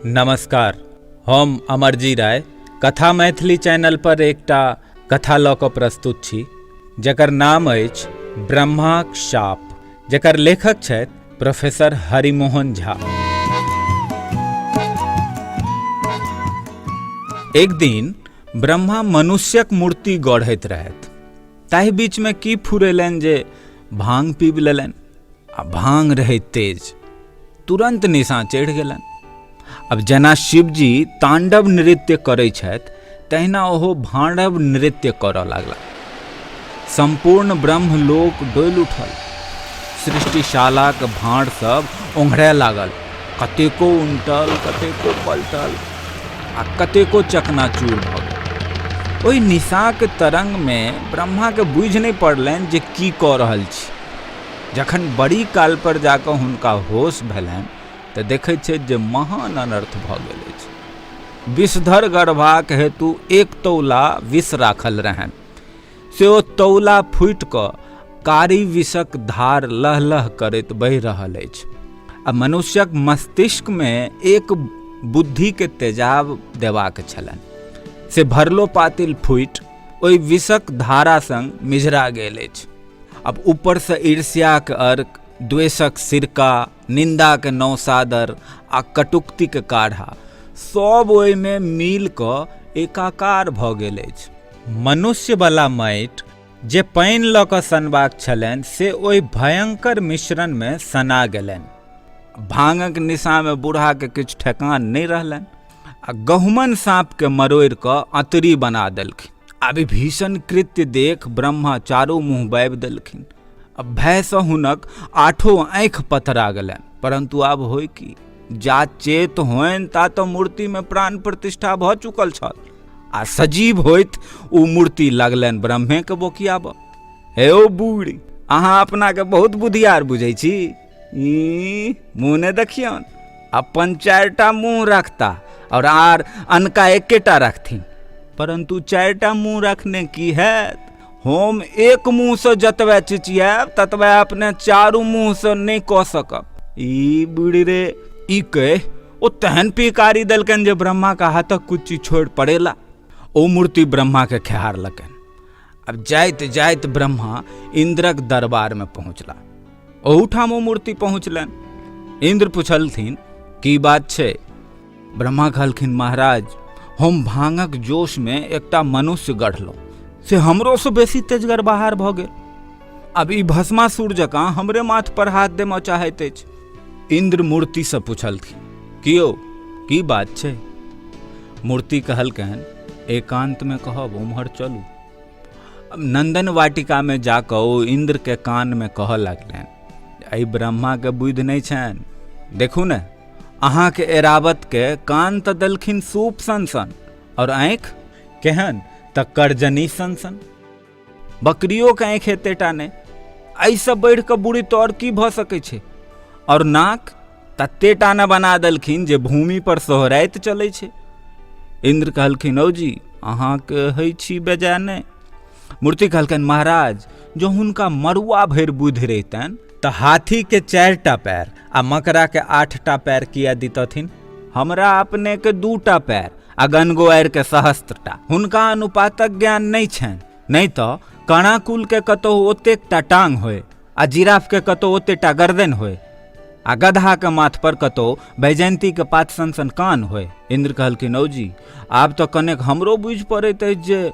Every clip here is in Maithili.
नमस्कार, हम अमरजी राय कथा मैथिली चैनल पर एकटा कथा लऽ कऽ प्रस्तुत छी जकर नाम अछि ब्रह्माक शाप, जकर लेखक छथि प्रोफेसर हरिमोहन झा। एक दिन ब्रह्मा मनुष्यक मूर्ति गढ़ैत रहथि, ताहि बीचमे की फुरेलनि जे भांग पीबि लेलनि आ भांग रहै तेज, तुरन्त निशाँ चढ़ि गेलनि। आब जेना शिवजी ताण्डव नृत्य करै छथि तहिना ओहो भाण्डव नृत्य करऽ लगला। सम्पूर्ण ब्रह्मलोक डोलि उठल। सृष्टिशालाक भाँड़ सब ओंघराय लागल। कतेको उनटल, कतेको पलटल आ कतेको चकनाचूर भऽ गेल। ओहि निशाँक तरंगमे ब्रह्माके बुझि नहि पड़लनि जे की कऽ रहल छी। जखन बड़ी काल पर जाकऽ हुनका होश भेलनि तऽ देखैत छथि जे महान अनर्थ भऽ गेल अछि। विषधर गढ़बाक हेतु एक तौला विष राखल रहनि, से ओ तौला फूटि कऽ कारी विषक धार लहलह करैत बहि रहल अछि आ मनुष्यक मस्तिष्कमे एक बुद्धिके तेजाब देबाक छलनि, से भरलो पातिल फूटि ओहि विषक धारा संग मिझरा गेल अछि। आब ऊपरसँ ईर्ष्याक अर्क, द्वेषक सिरका, निन्दाक नौसादर आ कटुक्तिक काढ़ा सब ओहिमे मिल कऽ एकाकार भऽ गेल अछि। मनुष्यवला माटि जे पानि लऽ कऽ सनबाक छलनि से ओहि भयंकर मिश्रणमे सना गेलनि। भाँगक निशाँमे बूढ़ाके किछु ठेकान नहि रहलनि आ गहुमन साँपके मरोड़ि कऽ अँतरी बना देलखिन। आब ई भीषण कृत्य देख ब्रह्मा चारू मुँह बाबि देलखिन। आ भयसँ हुनक आठो आँखि पथरा गेलनि। परन्तु आब होय की? जा चेत होइन ता तऽ मूर्तिमे प्राण प्रतिष्ठा भऽ चुकल छल आ सजीव होइत ओ मूर्ति लगलनि ब्रह्मेके बोकियाबऽ। हे ओ बूढ़, अहाँ अपनाके बहुत बुधियार बुझै छी? ई मुँह नहि देखियौन, अपन चारिटा मुँह रखता और आर अनका एकेटा रखथिन, परन्तु चारिटा मुँह रखने की हैत? हम एक मुँहसँ जतबे चिचियाएब ततबे अपने चारू मुँहसँ नहि कऽ सकब। ई बूढ़ रे, ई कहि ओ तेहन पिकारी देलकनि जे ब्रह्माके हाथक कुच्ची छोड़ि पड़ेला। ओ मूर्ति ब्रह्माके खेहारलकनि। आब जाइत जाइत ब्रह्मा इन्द्रक दरबारमे पहुँचला। ओहूठाम ओ मूर्ति पहुँचलनि। इन्द्र पुछलथिन, की बात छै? ब्रह्मा कहलखिन, महाराज, हम भांगक जोशमे एकटा मनुष्य गढ़लहुँ, से हमरोसँ बेसी तेजगर बाहर भऽ गेल। आब ई भस्मासुर जकाँ हमरे माथ पर हाथ देमऽ चाहैत अछि। इन्द्र मूर्तिसँ पुछलखिन, की यौ, की बात छै? मूर्ति कहलकनि, एकान्तमे कहब, ओम्हर चलू। नन्दन वाटिकामे जाकऽ ओ इन्द्रके कानमे कहऽ लगलनि, एहि ब्रह्माके बुद्धि नहि छनि, देखू ने अहाँके एरावतके कान तऽ देलखिन सूप सन सन और आँखि केहन तऽ करजनी सन सन, बकरियोके आँखि एतेटा नहि, एहिसँ बढ़ि कऽ बुढ़ी तऽ आओर की भऽ सकै छै? और नाक ततेटा ने बना देलखिन जे भूमि पर सोहराइत चलै छै। इन्द्र कहलखिन, औ जी, अहाँके होइ छी बेजाय नहि। मूर्ति कहलखिन, महाराज, जो हुनका मरुआ भरि बुद्धि रहितनि तऽ हाथीके 4टा पैर आ मकराके 8टा पैर किया दितथिन? हमरा अपनेके 2टा पैर आ गनगोआरिके 1,000टा। हुनका अनुपातक ज्ञान नहि छनि, नहि तऽ कणाकुलके कतहु ओतेकटा टांग होय आ जिराफके कतहु ओतेटा गर्दनि होय आ गदहाके माथ पर कतहु वैजयंतीके पात सन सन कान होय। इन्द्र कहलखिन, औ जी, आब तऽ कनेक हमरो बुझि पड़ैत अछि जे।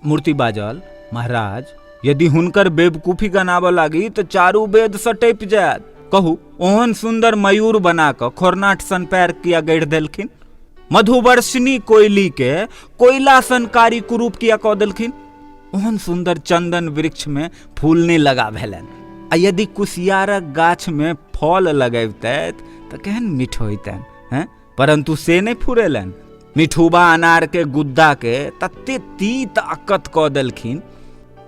मूर्ति बाजल, महाराज, यदि हुनकर बेवकूफी गनाबऽ लागी तऽ चारू वेदसँ टपि जायत। कहू, ओहन सुन्दर मयूर बना कऽ खोरनाठ सन पैर किया गढ़ि देलखिन? मधुवर्षिणी कोयली के कोयला सन कारी कुरूप किया कऽ देलखिन? ओहन सुन्दर चंदन वृक्ष में फूल नहि लगा भेलनि आ यदि कुसियारक गाछ में फल लगबितथि तऽ केहन मीठ होइतनि हैं? परंतु से नहि फुरेलनि। मिठुबा अनार के गुद्दा के तते तीत अक्कत कऽ देलखिन।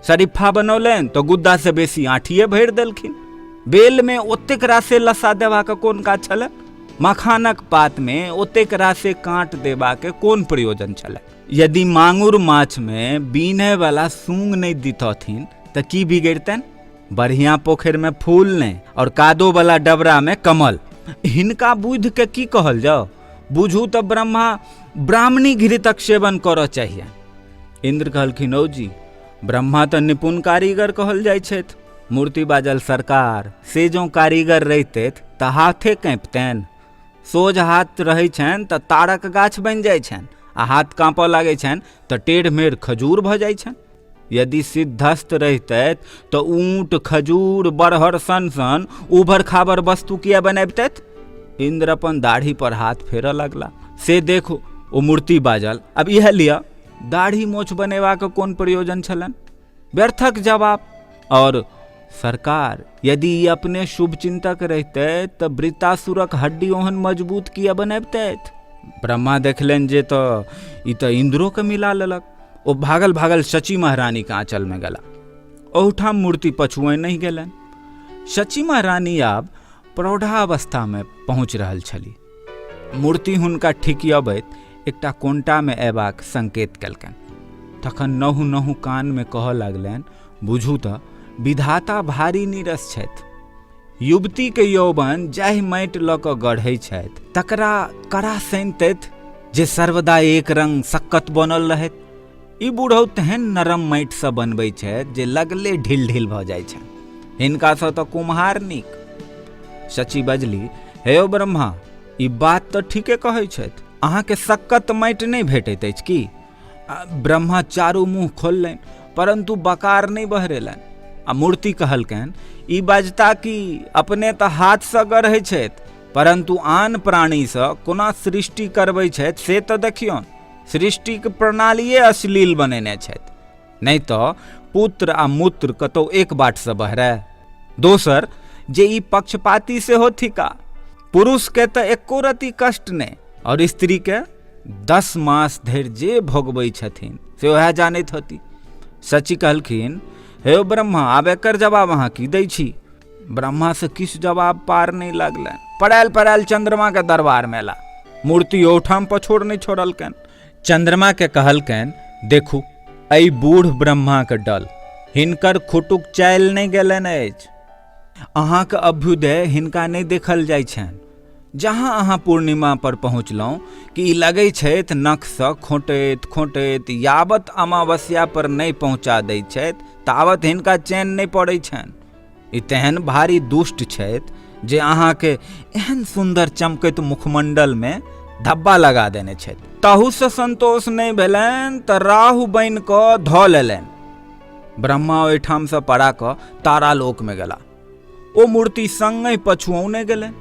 शरीफा बनौलनि तऽ गुद्दा से बेसी आँठिए भरि देलखिन। बेल में ओतेक रासे लस्सा देबाक कोन काज छलनि? मखानक पात में ओतेक रासे काँट देबाक कोन प्रयोजन छलनि? यदि मांगुर माछ में बीनय वाला सूंग नहि दितथिन तऽ की बिगड़ितनि? बढ़िया पोखरि में फूल नहि और कादो वाला डबरा में कमल। हिनका बुद्धि के की कहल जाओ? बुझू तऽ ब्रह्मा ब्राह्मणी घृतक सेवन करऽ चाहिए। इन्द्र कहलखिन, औ जी, ब्रह्मा तऽ निपुण कारीगर कहल जाइ छथि। मूर्ति बाजल, सरकार, से जँ कारीगर रहितथि तऽ हाथे काँपितनि। सोझ हाथ रहै छनि तऽ तारक गाछ बनि जाइ छनि आ हाथ काँपऽ लागै छनि तऽ टेढ़ मेढ़ खजूर भऽ जाइ छनि। यदि सिद्धस्त रहितथि तऽ ऊँट, खजूर, बरहर सन सन उभर खाबर वस्तु किया बनबितथि? इन्द्र अपन दाढ़ी पर हाथ फेरऽ लगला। से देखो ओ मूर्ति बाजल, आब इएह लिअ, दाढ़ी मोछ बनेबाक कोन प्रयोजन छलनि? व्यर्थक जवाब। और सरकार, यदि ई अपने शुभ चिंतक रहितथि तऽ वृतासुरक हड्डी ओहन मजबूत किया बनबितथि? ब्रह्मा देखलनि जे तऽ ई तऽ इन्द्रोके मिला लेलक। ओ भागल भागल शची महारानीके आँचलमे गेला। ओहुठाम मूर्ति पछुए नहि गेलनि। शची महारानी आब प्रौढ़ावस्थामे पहुँच रहल छली। मूर्ति हुनका ठिकियबैत एकटा कोनटामे अयबाक संकेत केलकनि। तखन नहु नहु कानमे कहऽ लगलनि, बुझू तऽ विधाता भारी नीरस छथि। युवतीके यौवन जाहि माटि लऽ कऽ गढ़ै छथि तकरा कड़ा सैनतथि जे सर्वदा एक रंग सक्कत बनल रहैत। ई बूढ़ौ तेहन नरम माटिसँ बनबै छथि जे लगले ढील ढील भऽ जाइ छनि। हिनकासँ तऽ कुम्हार नीक। शची बजली, हे यौ ब्रह्मा, ई बात तऽ ठीके कहै छथि। अहाँके सक्कत माटि नहि भेटैत अछि की? ब्रह्मा चारू मुँह खोललनि, परन्तु बकार नहि बहरेलनि। आ मूर्ति कहलकनि, ई बजता कि अपने तऽ हाथसँ गढ़ै छथि, परन्तु आन प्राणीसँ कोना सृष्टि करबै छथि से तऽ देखियौन। सृष्टिके प्रणालिए अश्लील बनेने छथि, नहि तऽ पुत्र आ मूत्र कतौ एक बाटसँ बहरै। दोसर जे ई पक्षपाती सेहो थिका, पुरुषके तऽ एको रति कष्ट नहि और स्त्रीके 10 मास धरि जे भोगबै छथिन से वएह जानैत होती। सची कहलखिन, हे ब्रह्मा, आब एकर जवाब अहाँ की दै छी? ब्रह्मासँ किछु जवाब पार नहि लगलनि। पड़ायल पड़ायल चंद्रमाके दरबारमे एला। मूर्ति ओहिठाम पछोड़ नहि छोड़लकनि। चंद्रमाके कहलकनि, देखू एहि बूढ़ ब्रह्माके डल, हिनकर खुटुक चालि नहि गेलनि अछि। अहाँके अभ्युदय हिनका नहि देखल जाइ छनि। जहाँ अहाँ पूर्णिमा पर पहुँचलहुँ कि ई लगै छथि नखसँ खोँटैत खोँटैत यावत अमावस्या पर नहि पहुँचा दै छथि तावत हिनका चैन नहि पड़ै छनि। ई तेहन भारी दुष्ट छथि जे अहाँके एहन सुन्दर चमकैत मुखमंडलमे धब्बा लगा देने छथि। ताहूसँ संतोष नहि भेलनि तऽ राहु बनि कऽ धऽ लेलनि। ब्रह्मा ओहिठामसँ पड़ा कऽ तारालोकमे गेला। ओ मूर्ति सङ्गहि पछुऔने गेलनि।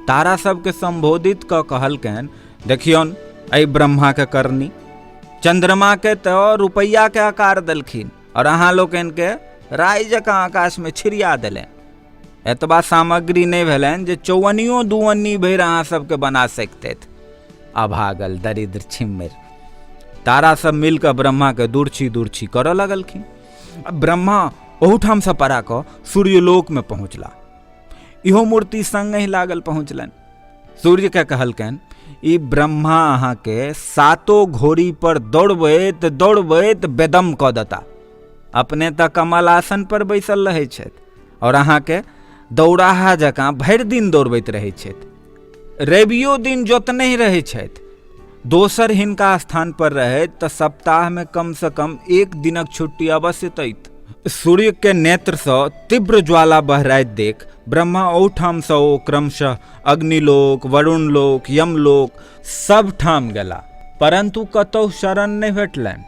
तारा सबके सम्बोधित कऽ कहलकनि, देखियौन एहि ब्रह्माके करनी, चंद्रमाके तऽ रुपैआके आकार देलखिन और अहाँ लोकनिके राय जकाँ आकाशमे छिड़िया देलनि। एतबा सामग्री नहि भेलनि जे चौअनियो दुअन्नी भरि अहाँ सबके बना सकितथि। अभागल दरिद्र छिम्मरि। तारा सब मिलकऽ ब्रह्माके दुर्छी दुर्छी करऽ लगलखिन। ब्रह्मा ओहूठामसँ पड़ा कऽ सूर्यलोकमे पहुँचला। इहो मूर्ति सङ्गहि लागल पहुँचलनि। सूर्यके कहलकनि, ई ब्रह्मा अहाँके सातो घोड़ी पर दौड़बैत दौड़बैत बेदम कऽ देता। अपने तऽ कमल आसन पर बैसल रहै छथि और अहाँके दौड़ाहा जकाँ भरि दिन दौड़बैत रहै छथि। रवियो दिन जोतने रहै छथि। दोसर हिनका स्थान पर रहैत तऽ सप्ताहमे कमसँ कम एक दिनक छुट्टी अवश्य तैत। सूर्यके नेत्रसँ तीव्र ज्वाला बहराइत देख ब्रह्मा ओहिठामसँ ओ क्रमशः अग्निलोक, वरुणलोक, यमलोक सब ठाम गेला, परन्तु कतहु शरण नहि भेटलनि।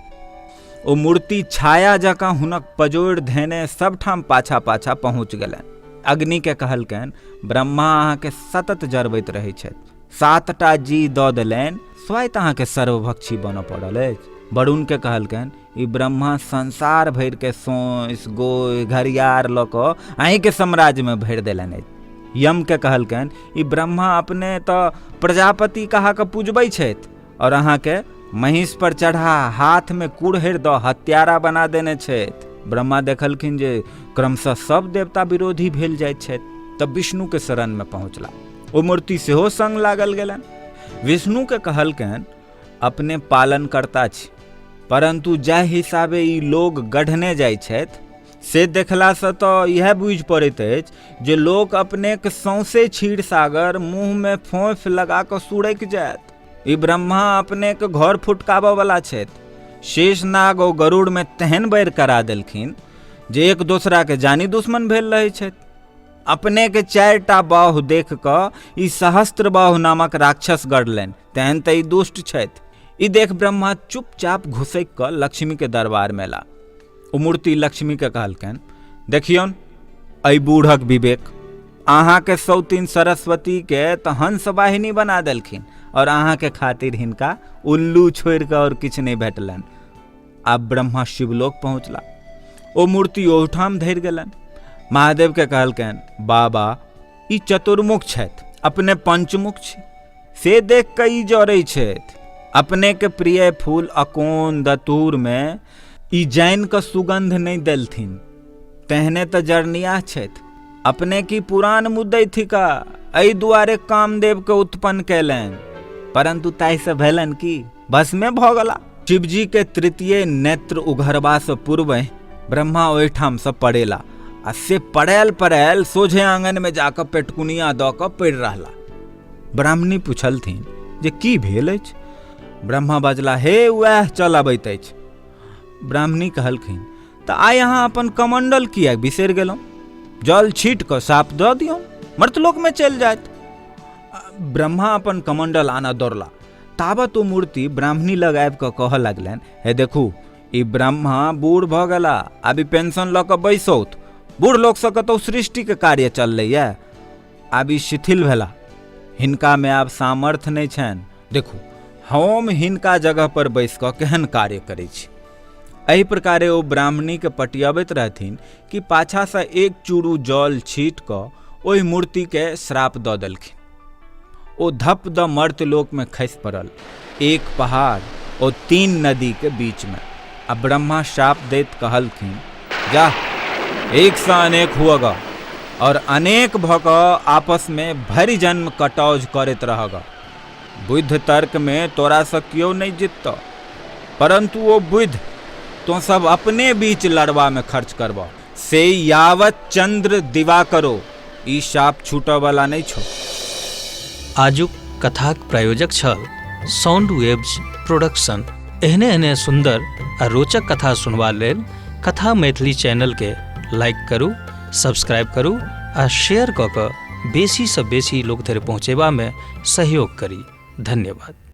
ओ मूर्ति छाया जकाँ हुनक पजोड़ि धेने सब ठाम पाछा पाछा पहुँच गेलनि। अग्निके कहलकनि, ब्रह्मा अहाँके सतत जरबैत रहै छथि। 7टा जी दऽ देलनि, स्वाइत अहाँके सर्वभक्षी बनऽ पड़ल अछि। वरुणके कहलकनि, ई ब्रह्मा संसार भरिके सोंसि गोहि घरियार लऽ कऽ अहीँके साम्राज्यमे भरि देलनि अछि। यमके कहलकनि, ई ब्रह्मा अपने तऽ प्रजापति कहा कऽ पुजबै छथि और अहाँके महिष पर चढ़ा हाथमे कुड़हरि दऽ हत्यारा बना देने छथि। ब्रह्मा देखलखिन जे क्रमशः सब देवता विरोधी भेल जाइत छथि तऽ विष्णुके शरणमे पहुँचला। ओ मूर्ति सेहो संग लागल गेलनि। विष्णुके कहलकनि, अपने पालनकर्ता छी, परन्तु जाहि हिसाबे ई लोग गढ़ने जाइ छथि से देखलासँ तऽ इएह बुझि पड़ैत अछि जे लोक अपनेक सौंसे क्षीर सागर मुँहमे फोंफ लगा कऽ सुड़कि जायत। ई ब्रह्मा अपनेके घर फुटकाबऽवला छथि। शेषनाग ओ गरुड़मे तेहन बैर करा देलखिन जे एक दोसराके जानी दुश्मन भेल रहै छथि। अपनेके 4टा बाहु देख कऽ ई सहस्त्र बाहु नामक राक्षस गढ़लनि, तेहन तऽ ई दुष्ट छथि। ई देख ब्रह्मा चुपचाप घुसकि कऽ लक्ष्मीके दरबारमे एला। ओ मूर्ति लक्ष्मीके कहलकनि, देखियौन एहि बूढ़क विवेक, अहाँके सौतीन सरस्वतीके तऽ हंस वाहिनी बना देलखिन और अहाँके खातिर हिनका उल्लू छोड़ि कऽ और किछु नहि भेटलनि। आब ब्रह्मा शिवलोक पहुँचला, ओ मूर्ति ओहिठाम धरि गेलनि। महादेवके कहलकनि, बाबा ई चतुर्मुख छथि, अपने पंचमुख छी, से देख कऽ ई जरै छथि। अपनेके प्रिय फूल अकोन दतूरमे ई जानि कऽ सुगन्ध नहि देलथिन, तेहने तऽ जरनियाह छथि। अपने की पुरान मुद्दै थिका, एहि दुआरे कामदेवके उत्पन्न कयलनि, परन्तु ताहिसँ भेलनि की, भस्मे भऽ गेला। शिवजीके तृतीय नेत्र उघरबासँ पूर्व ब्रह्मा ओहिठामसँ पड़ेला आ से पड़ायल पड़ायल सोझे आङनमे जाकऽ पेटकुनिया दऽ कऽ पड़ि रहला। ब्राह्मणी पुछलथिन जे की भेल अछि? ब्रह्मा बजला, हे वएह चल अबैत अछि। ब्राह्मणी कहलखिन, तऽ आइ अहाँ अपन कमंडल किएक बिसरि गेलहुँ? जल छीट कऽ साप दऽ दियौ, मर्तलोकमे चलि जायत। ब्रह्मा अपन कमंडल आनऽ दौड़ला, ताबत ओ मूर्ति ब्राह्मणी लग आबि कऽ कहऽ लगलनि, हे देखू, ई ब्रह्मा बूढ़ भऽ गेला, आब ई पेंशन लऽ कऽ बैसौत। बूढ़ लोकसँ कतहु सृष्टिके कार्य चललैए? आब ई शिथिल भेला, हिनकामे आब सामर्थ्य नहि छनि। देखू, हम हिनका जगह पर बैस कऽ केहन कार्य करै छी। एहि प्रकारे ओ ब्राह्मणीके पटियबैत रहथिन कि पाछासँ एक चूरू जल छीट कऽ ओहि मूर्तिके श्राप दऽ देलखिन। ओ धप दऽ मर्त्यलोकमे खसि पड़ल, एक पहाड़ ओ 3 नदीके बीचमे। आ ब्रह्मा शाप दैत कहलखिन, जाह, एकसँ अनेक हुअ गऽ और अनेक भऽ कऽ आपसमे भरि जन्म कटौज करैत रह गऽ। बुद्ध तर्कमे तोरासँ केओ नहि जिततऽ, परन्तु ओ बुद्ध तोँ सब अपने बीच लड़बामे खर्च करबह, से यावत चंद्र दिवा करो, ई शाप छूटऽवला नहि छौ। आजुक कथाक प्रायोजक छल साउंड वेव्स प्रोडक्शन। एहने एहने सुंदर आ रोचक कथा सुनबा लेल कथा मैथिली चैनल के लाइक करू, सब्सक्राइब करू आ शेयर कऽ कऽ बेसी सँ बेसी लोक धरि पहुँचेबा मे सहयोग करी। धन्यवाद।